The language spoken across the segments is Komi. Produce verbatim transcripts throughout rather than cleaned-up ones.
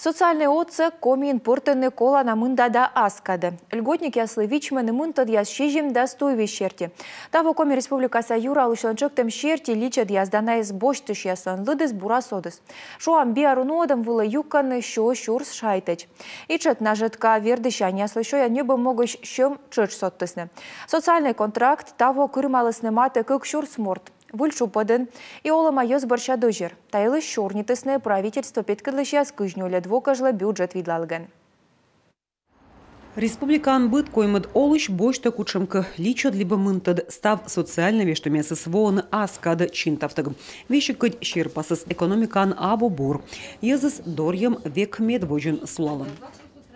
Социальнӧй отсӧг Комиын пӧртӧны колана мында да ас кадӧ. Льготникъяслы вичмӧны мынтӧдъяс сизимдас туйвизь серти. Таво Коми Республикаса юралысьлӧн тшӧктӧм серти личӧдъяс да найӧс босьтысьяслӧн лыдыс бура содіс. Шуам, биару нуӧдӧм вылӧ юкӧны сё сюрс шайтӧдз. Ичӧт нажӧтка вердысьяслы сёян ньӧбӧм могысь сьӧм тшӧтш содтісны. Социальнӧй контракт таво кырымалісны матӧ кык сюрс морт. Выль тшупӧдын и олӧма йӧз бӧрся дӧзьӧр. Та йылысь сёрнитісны правительствӧ петкӧдлысьяс кызь нёльӧд во кежлӧ бюджет видлалігӧн. Республикаын быд коймӧд олысь босьтӧ кутшӧмкӧ личӧд либӧ мынтӧд. Став социальнӧй вештӧмъясыс воӧны ас кадӧ чинтавтӧг. Весиг кӧть серпасыс экономикаын абу бур. Йӧзыс дорйӧм век медводзын сулалӧ.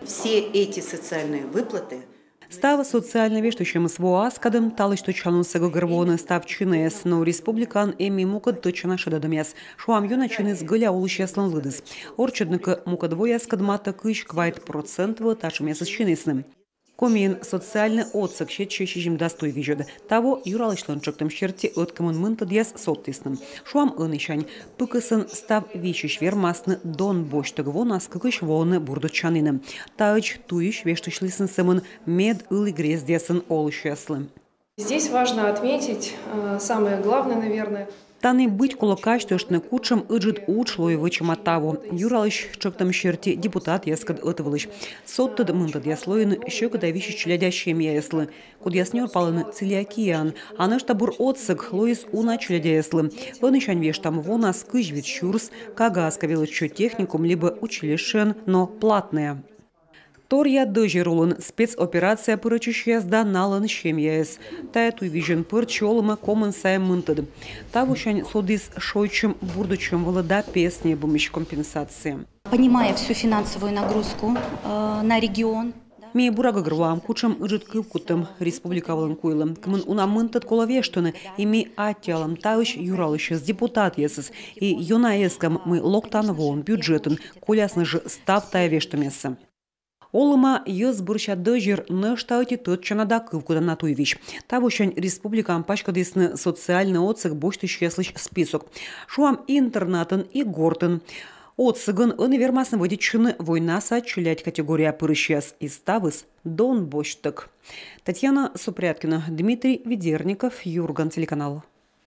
Все эти социальные выплаты Став социальнӧй вештысьӧмыс воӧ ас кадӧ. Талысь тӧдчанаыс гӧгӧрвоӧны став чинӧс, но республикаын эм и мукӧд тӧдчана шедӧдӧмъяс. Шуам, ёна чиніс гӧля олысьяслӧн лыдыс. Орччӧдны кӧ мукӧд вояскӧд, матӧ кызь квайт процент вылӧ татшӧмъясыс чинісны. Комиын социальнӧй отсӧг сетсьӧ сизимдас туйвизьӧд. Таво юралысьлӧн тшӧктӧм серти ӧткымын мынтӧдъяс содтісны. Шуам, ӧнісянь пыкӧсын став висьысь вермасны дон босьтӧг, вонас кыкысь воӧны бурдӧдчанінӧ. Таӧдз туйысь вештысьлісны сӧмын мед ылі грездъясын олысьяслы. Здесь важно отметить, э, самое главное, наверное. Тані быть колӧ казьтыштны, кутшӧм ыджыд удж лои вӧчӧма таво. Юралысь тшӧктӧм серти депутатъяскӧд ӧтвылысь содтӧд мынтӧдъяс лоины сьӧкыда висьысь челядя семьяяслы, кодъяс нёрпалӧны целиакияӧн. А нӧшта бур отсӧг лоис уна челядяяслы. Ӧнісянь вештам вонас кызь вит сюрс, кагаас кӧ велӧдчӧ техникум либӧ училищеын, но платнӧя. Торъя дӧзьӧр улын спецоперацияӧ пырӧдчысьяс да налӧн семьяяс. Тайӧ туйвизьӧн пӧрччӧ олӧмӧ комын сайӧ мынтӧд. Тавосянь содіс шойччӧм бурдӧдчӧм вылӧ да пес ньӧбӧмысь компенсация. Понимая всю финансовую нагрузку, э, на регион, да. Ми бура гӧгӧрвоам, кутшӧм ыджыд кывкуттӧм республика вылын куйлӧ. Кымын уна мынтӧд колӧ вештыны, и ми аттьӧалам таысь юралысьяс, депутатъясӧс, и ёна эскам, мый локтан воӧн бюджетын колясны жӧ став тайӧ вештӧмъяссӧ. Олӧма йӧз бӧрся дӧзьӧр нӧшта ӧти тӧдчана да кывкутана туйвизь. Тавосянь республикаын паськӧдісны социальнӧй отсӧг босьтысьяслысь список. Шуам, интернатын и гортын отсӧгӧн ӧні вермасны вӧдитчыны войнаса челядь категорияӧ пырысьяс, и ставыс дон босьтӧг. Татьяна Супряткина, Дмитрий Ведерников, «Юрган» телеканал.